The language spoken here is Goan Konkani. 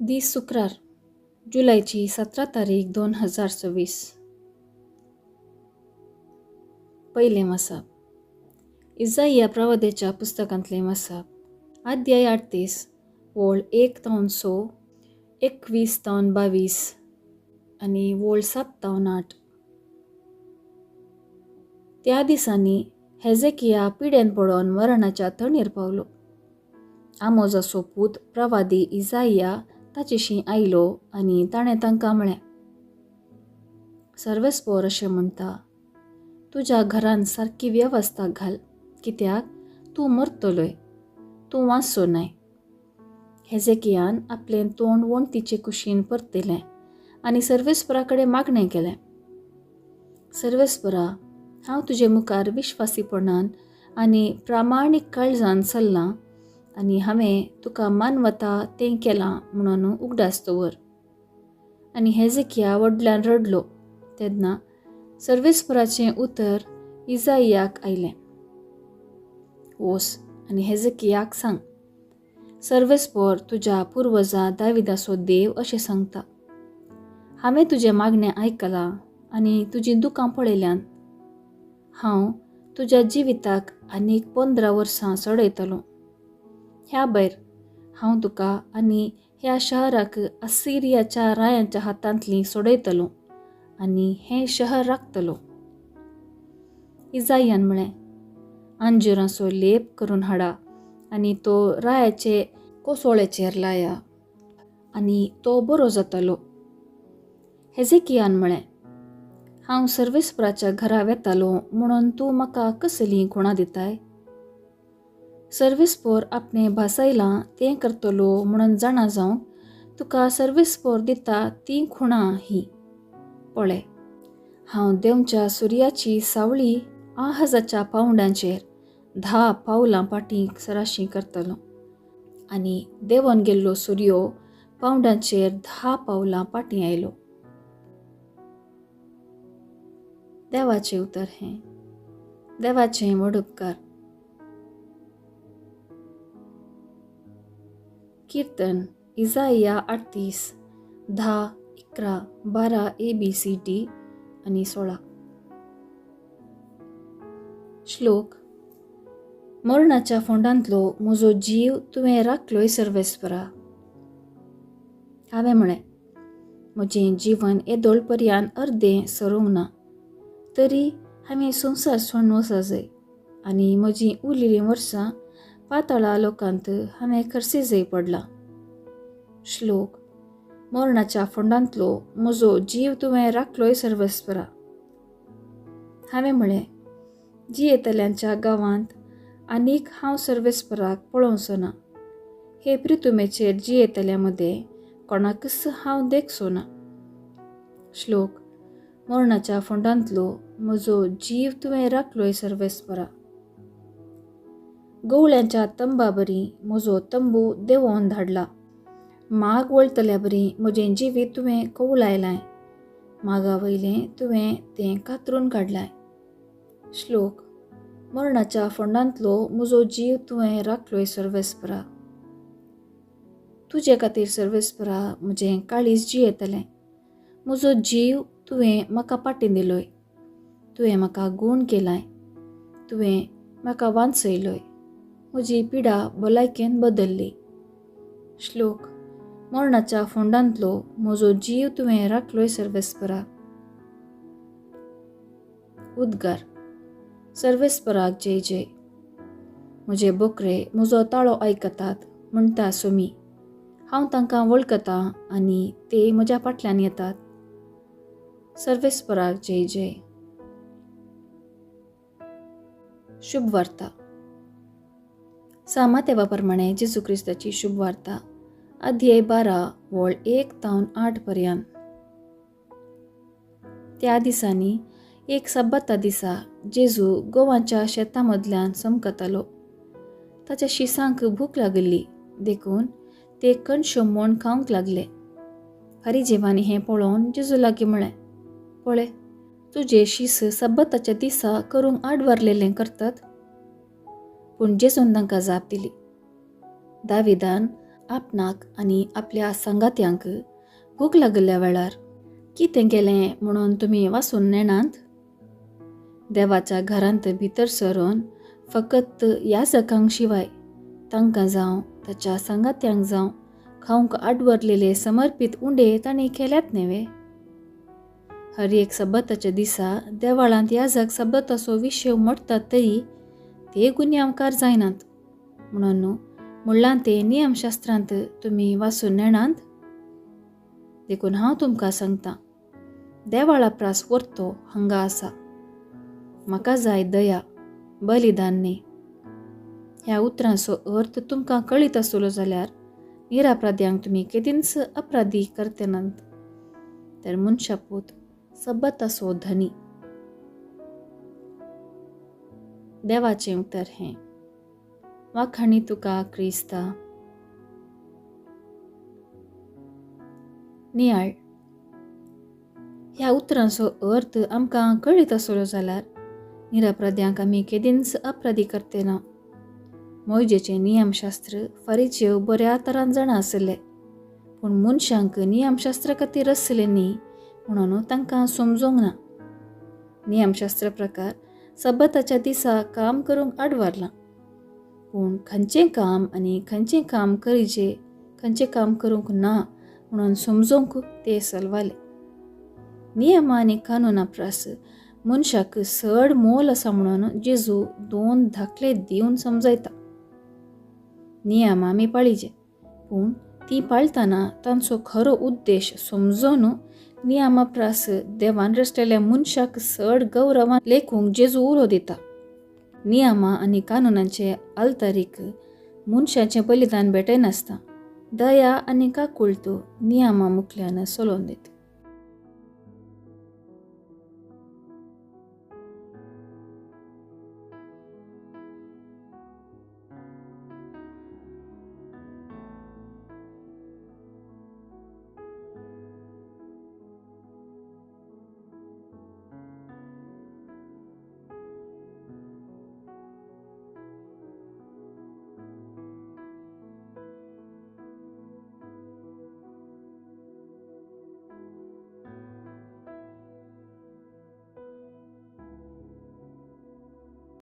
दीस शुक्रार, जुलयची 17 तारीख 2026. पयलें वाचप इजाइया प्रवाद्याच्या पुस्तकांतलें वाचप, अध्याय 38, वोळ 1 तावन 6, 21 तावन 22 आनी वोळ 7 तावन 8. त्या दिसांनी हेजेकिया पिडेन पडोन मरणाच्या तणीर पावलो. आमोजाचो पूत प्रवादी इजाइया ताचेशी आयलो आनी ताणें तांकां म्हळें, सर्वेस्पोर अशें म्हणटा, तुज्या घरान सारकी वेवस्था घाल, कित्याक तूं मरतलोय, तूं वांचचो नाय. हेजेकियान आपलें तोंड वणटीचे कुशीन परतिलें आनी सर्वेस्परा कडेन मागणें केलें, सर्वेस्परा, हांव तुजे मुखार विश्वासीपणान आनी प्रामाणीक काळजान चल्लां आनी हांवें तुका मानवता तें केलां म्हणून उगडास दवर. आनी हेजेकिया व्हडल्यान रडलो. तेन्ना सर्वेस्पराचें उतर इजाइयाक आयलें, वोस आनी हेजेकियाक सांग, सर्वेस्पोर तुज्या पुर्वजा दाविदाचो देव अशें सांगता, हांवें तुजें मागणें आयकलां आनी तुजीं दुकां पळयल्यान. हांव तुज्या जिविताक आनीक 15 वर्सां चडयतलो. ह्या भायर हांव तुका आनी ह्या शहराक असिरियाच्या रायांच्या हातांतली सोडयतलो आनी हें शहर राखतलो. इजाइयान म्हळें, अंजुराचो लेप करून हाडा आनी तो रायाचे कोसोळेचेर लाया आनी तो बरो जातलो. हेजेकियान म्हळें, हांव सर्वेस्पराच्या घरा वेतालो म्हणून तूं म्हाका कसलीं खुणां दिताय? सर्वेस्पोर आपणें भासायलां तें करतलो म्हणून जाणा जावंक तुका सर्वेस्पोर दिता तीं खुणां हीं. पळय, हांव देंवच्या सुर्याची सावळी आहाजाच्या पावंड्यांचेर 10 पावलां फाटीं सराशी करतलो आनी देंवन गेल्लो सुर्यो पावंड्यांचेर 10 पावलां फाटीं आयलो. देवाचें उतर हें. देवाचें व्हड उपकार. कीर्तन इजाइया 38, 10, 11, 12 ABCD आनी 16. श्लोक. मरणाच्या फोंडांतलो म्हजो जीव तुवें राखलोय सर्वेस्परा. हांवें म्हळें, म्हजें जीवन येदोळ पर्यान अर्दें सरूंक ना, तरी हांवें संवसार सोडून वचजय आनी म्हजीं उरलेलीं वर्सां पातळा लोकांत हांवें खर्सीजय पडलां. श्लोक. मरणाच्या फोंडांतलो म्हजो जीव तुवें राखलोय सर्वेस्परा. हांवें म्हळें, जियेतल्यांच्या गांवांत आनीक हांव सर्वेस्पराक पळोवचो ना. हे प्रितुमेचेर जियेतल्या मदें कोणाकच हांव देखचो ना. श्लोक. मरणाच्या फोंडांतलो म्हजो जीव तुवें राखलोय सर्वेस्परा. गवळ्यांच्या तंबा बरी म्हजो तंबू देंवोवन धाडला. माग वळटल्या बरी म्हजें जिवीत तुवें कवळायलां, मागा वयलें तुवें तें कातरून काडलां. श्लोक. मरणाच्या फोंडांतलो म्हजो जीव तुवें राखलोय सर्वेस्परा. तुजे खातीर सर्वेस्परा म्हजें काळीज जियेतलें. म्हजो जीव तुवें म्हाका फाटीं दिलोय, तुवें म्हाका गूण केलाय, तुवें म्हाका वांचयलोय, म्हजी पिडा भलायकेन बदल्ली. श्लोक. मरणाच्या फोंडांतलो म्हजो जीव तुवें राखलोय सर्वेस्परा. उद्गार. सर्वेस्पराक जय जय. म्हजे बोकरे म्हजो ताळो आयकतात म्हणटा सोमी. हांव तांकां वळखतां आनी ते म्हज्या फाटल्यान येतात. सर्वेस्पराक जय जय. शुभ वार्ता. सामातेवा प्रमाणे जेजू क्रिस्ताची शुभ वार्ता, अध्याय 12, वळ 1 तावन 8 पर्यंत. त्या दिसांनी एक सब्बता दिसा जेजू गोवाच्या शेतां मदल्यान चमकतालो. ताच्या शिसांक भूक लागिल्ली, देखून ते कणश्यो म्हण खावंक लागले. फारिजेवांनी हें पळोवन जेजू लागीं म्हळें, पळय, तुजे शीस सब्बताच्या दिसा करूंक आडवारलेलें करतात. पूण जेजून तांकां जाप दिली, दाविदान आपणाक आनी आपल्या सांगात्यांक भूक लागिल्ल्या वेळार कितें केलें म्हणून तुमी वासून नेणात? देवाच्या घरांत भितर सरून फकत याजकांक शिवाय तांकां जावं ताच्या सांगात्यांक जावं खावंक आडवरलेले समर्पीत उंडे तांणी केल्यात न्हय? हर एक सबताच्या दिसा देवाळांत याजक सबताचो विशय मोडटात तरी ते गुन्यांवकार जायनात म्हणून म्हणलां तें नियमशास्त्रांत तुमी वासून नेणात? देखून हांव तुमकां सांगतां, देवाळा प्रास व्हरतो हांगा आसा. म्हाका जाय दया, बलिदान न्ही. ह्या उतरांचो अर्थ तुमकां कळीत आसलो जाल्यार निरापराध्यांक तुमी केदींच अपराधी करते नात. तर मनशापूत सबताचो धनी. देवाचें उतर हें. वाखाणी तुका क्रिस्ता. नियाळ. ह्या उतरांचो अर्थ आमकां कळीत आसलो जाल्यार निरापराध्यांक आमी केदींच अपराधी करते ना. मोयजेचें नियमशास्त्र फारीचेव बऱ्या तरान जाणा आसले, पूण मनशांक नियमशास्त्रा खातीर आसलें न्ही म्हणून तांकां समजूंक ना. नियमशास्त्र प्रकार सबताच्या दिसा काम करूंक आडवारलां, पूण खंयचें काम आनी खंयचें काम करीचे खंयचें काम करूंक ना म्हणून समजूंक ते सलवाले. नियमा आनी कानुना प्रास मनशाक चड मोल आसा म्हणून जेजू दोन धाकले दिवन समजायता. नियमां आमी पाळीचे, पूण ती पाळतना तांचो खरो उद्देश समजून नियमा प्रास देवान रचलेल्या मनशाक चड गौरवान लेखूंक जेजू उलो दिता. नियमां आनी कानुनांचे आलतारीक मनशाचें बलिदान भेटयनासता दया आनी काकुळटो नियमा मुखल्यान चलोवन दिता.